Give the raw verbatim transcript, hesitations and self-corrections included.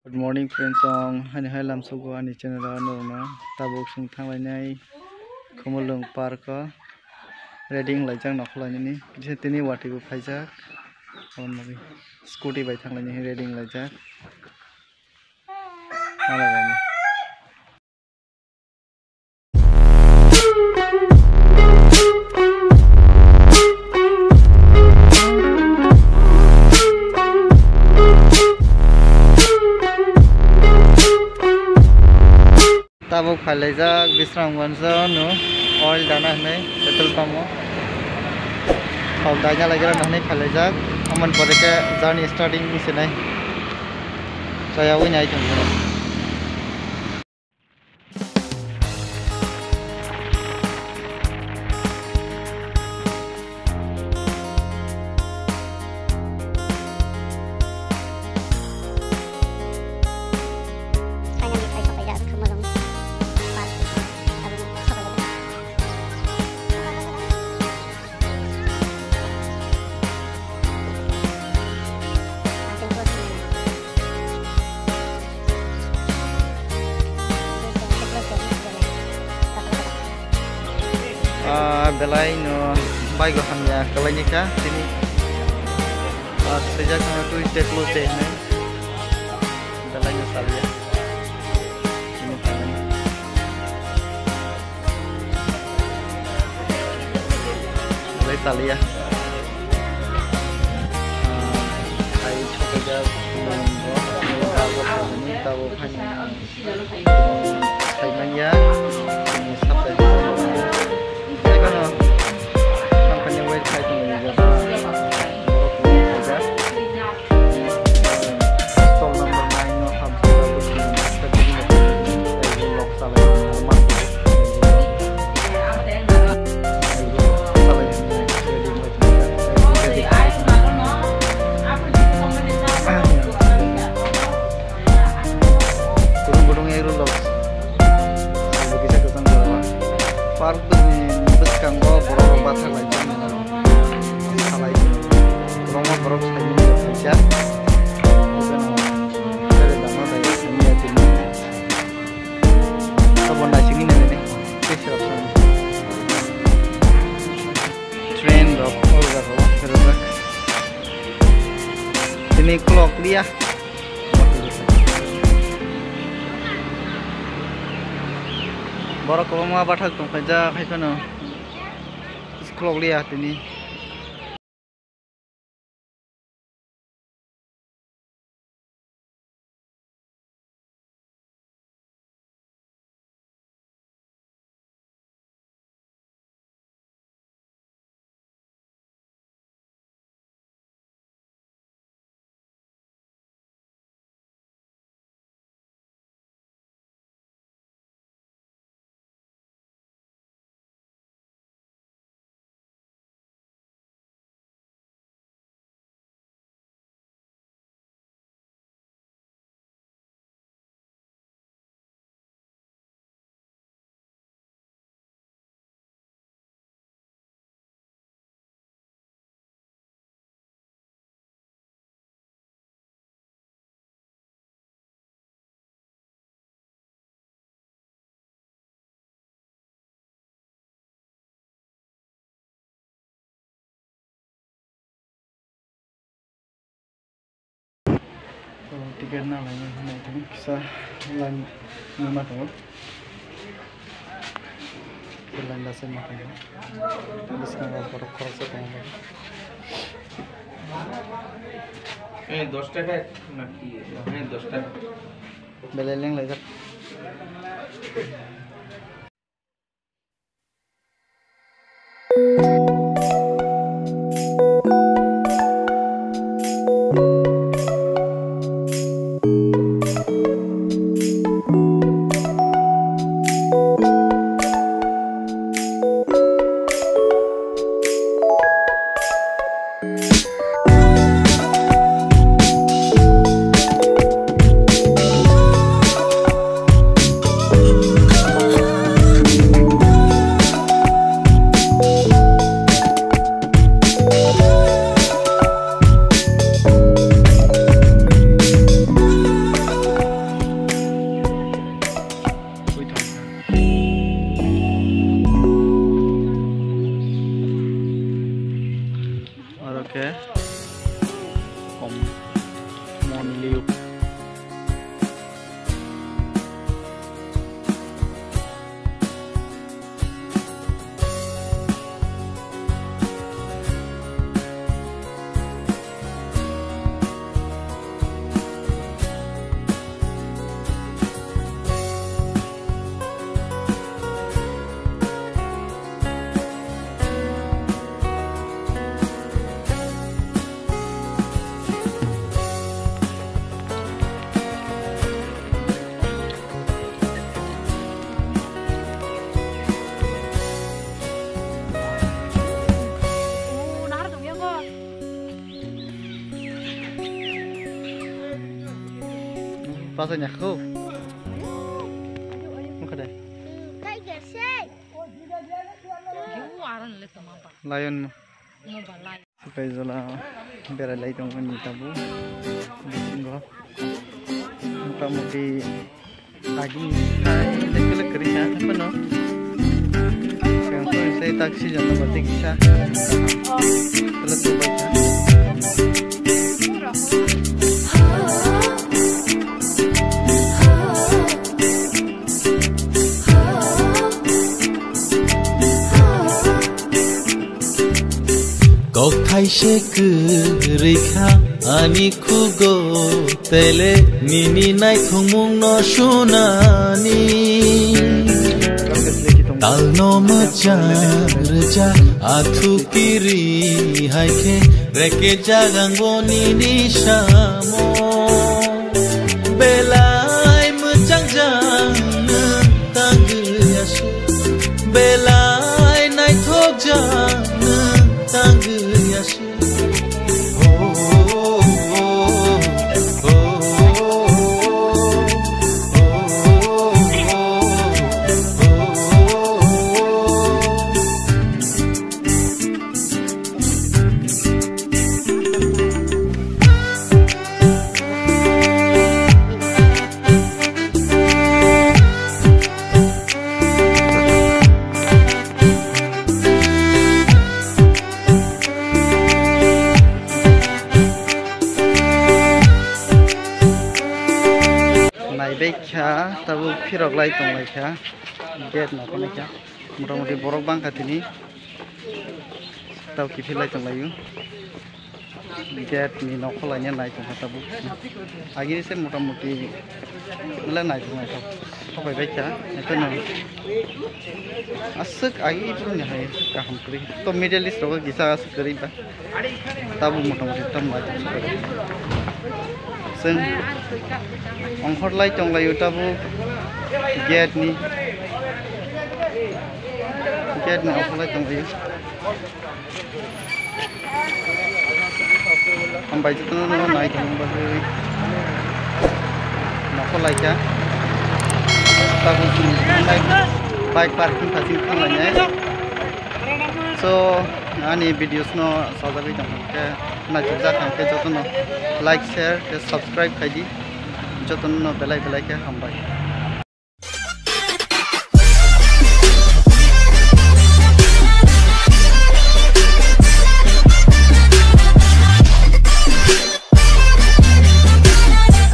Good morning friends, ang hani hai lamsogo ani channel o norokno tabuk chwng thanglainai Khumulwng park o ready wnglaijak nokhorlainani, kisa tini watwi bo phaijak, aboni bagwi scooty bai thanglainai ready wnglaijak. Malailai. Tabuk phailaijak Bisramganj o no oil dana hinwi petrol pump o. Thok daina laigra hinwi phailaijak. Amoni pore khe journey starting wngsinai. Chayawi nai tongkha. Ah, belai no bai go hamya kwlaini kha tini. Ah, swijak no twi teklo se hinwi belai no salia. Tini belai talia. Ah, hai chokajak, tabo, tabo, hai. Saimanya, ini sampai. Saya kan, sampai yang wait saya tunggu juga. Borok ini saja. Stall number nine no hamsa. Gudung gudung egg roll rok. Bo kisa kwchang kwchang. Park ni bwskango borok rok bathak lai tongmani salai. Kwbangma borok saimani rok khaijak. Obono tere dama dai saimanya tini. Obo naisingwi nainani tei se rok song. Train rok o jaga o berajak. Tini khulok liya. Borok kwbangma bathak tongkhaijak, hai phano khulok liya tini. Ticket na laina hinwi kisa line numa tongo. Line da se ma tongo. Bwskango borok khoroksa tongo. Eh, dos taka naki? Eh, dos taka. Belai lenglaijak. Pasanya kho. Mukha de. Lion mo. Kaijala berai lai tongmani tabuk bisingo motamuti agini hai lekha lekha rikha phano siyang phano sai taksi jana bati kisa tala tubaikha. Kokthai se kwrwi kha ani khugo, tele nini naithokmung no sunani. Tal no mwchang rwjak athu kiri hai khe, reke jagang bo nini samo. Belai mwchang jang nwng tangwi aswk, belai naithok jang nwng tangwi aswk. Naibaikha, tabuk phirok lai tonglaikha, gate no khwlaikha, motamuti borok bangkha tini. Tau kiphilai tonglaio. Gate ni nok khwlaina nai tongkha tabuk. Agini se motamuti wngla nai tong nai tong. Sopai bai kha. Etono aswk agi phuru ni hai kaham kwrwi. To Middle East rogo kisa aswk kwrwi ba. Tabuk motamuti tam nai tong sopai bai. Chwng ongkhorlai tonglaio tabuk gate ni. Gate ni ongkhorlai tonglaio. Hambai jotono no nai tongmani bagwi nokho laikha. Tabuk chwng bike, bike parking kha chini thanglainai. So ani videos no sajagwi tongkha khe, naithokjak kha khe jotono like, share tei subscribe khaidi. Jotono no belai belai khe hambai.